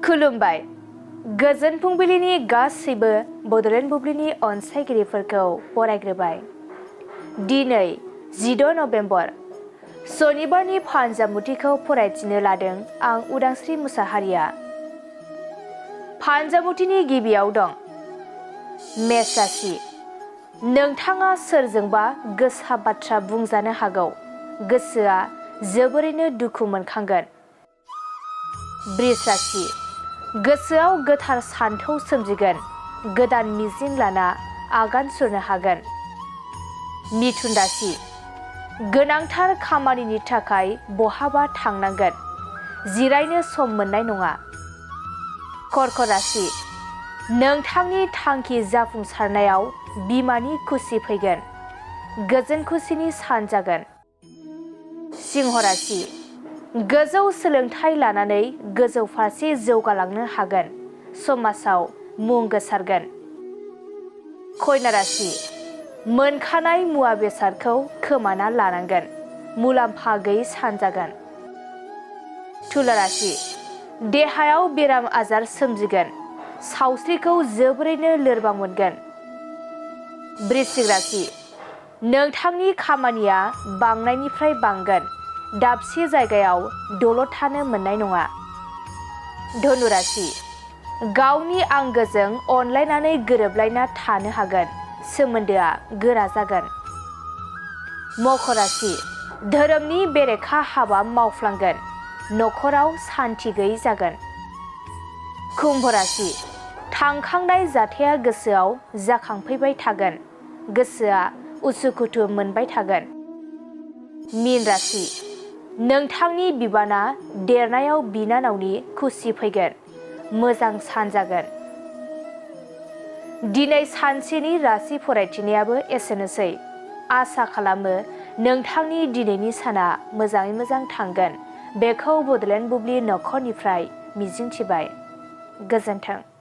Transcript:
खुलुमबाय। गोजोन फुंबिलिनि गासैबो बड'लेण्ड बुब्लिनि अनसायगिरिफोरखौ बरायग्रोबाय। दिनै 16 नभेम्बर सनिबारनि फानजामुथिखौ फरायथिनो लादों आं उदांस्रि मुसाहारिया। फानजामुथिनि गिबियाव दं मेष राशि। नोंथाङा सोरजोंबा गोसा बाथ्रा बुंजानो हागौ। गोसोआ जोबोरैनो दुखु मोनखांगोन। बृष राशि। गोसोआव गोथार सान्थौ सोमजिगोन। गोदान मिजिं लाना आगान सुरनो हागोन। मिथुन राशि। गोनांथार खामानिनि थाखाय बहाबा थांनांगोन। जिरायनो सम मोननाय नङा। कर्क राशि। नोंथांनि थांखि जाफुंसारनायाव बिमानि खुसि फैगोन। गोजोन खुसिनि सान जागोन। सिंह राशि। गोजौ सोलोंथाइ लानानै गोजौ फारसे जौगालांनो हागोन। समाजाव मुं गोसारगोन। कन्या राशि। मोनखानाय मुवा बेसादखौ खोमाना लानांगोन। मुलाम्फा गैयै सान जागोन। तुला राशि। देहायाव बेराम आजार सोमजिगोन। सावस्रिखौ जोबोरैनो लोरबां मोनगोन। वृश्चिक राशि। नोंथांनि खामानिया बांनायनिफ्राय बांगोन। दाबसे जायगायाव दलद थानो मोननाय नङा। धनु राशि। गावनि आंगोजों अनलायनानै गोरोबलायना थानो हागोन। सोमोन्दोआ गोरा जागोन। मकर राशि। धोरोमनि बेरेखा हाबा मावफ्लांगोन। न'खराव सान्थि गैयै जागोन। कुम्भ राशि। थांखांनाय जाथाया गोसोआव जाखांफैबाय थागोन। गोसोआ उसुखुथु मोनबाय थागोन। मीन राशि। नोंथांनि बिबाना देरनायाव बिनानावनि खुसि फैगोन। मोजां सान जागोन। दिनै सानसेनि राशि फरायथिनायाबो एसेनोसै। आसा खालामो नोंथांनि दिनैनि साना मोजाङै मोजां थांगोन। बेखौ बड'लेण्ड बुब्लि नखरनिफ्राय मिजिंथिबाय। गोजोन्थों।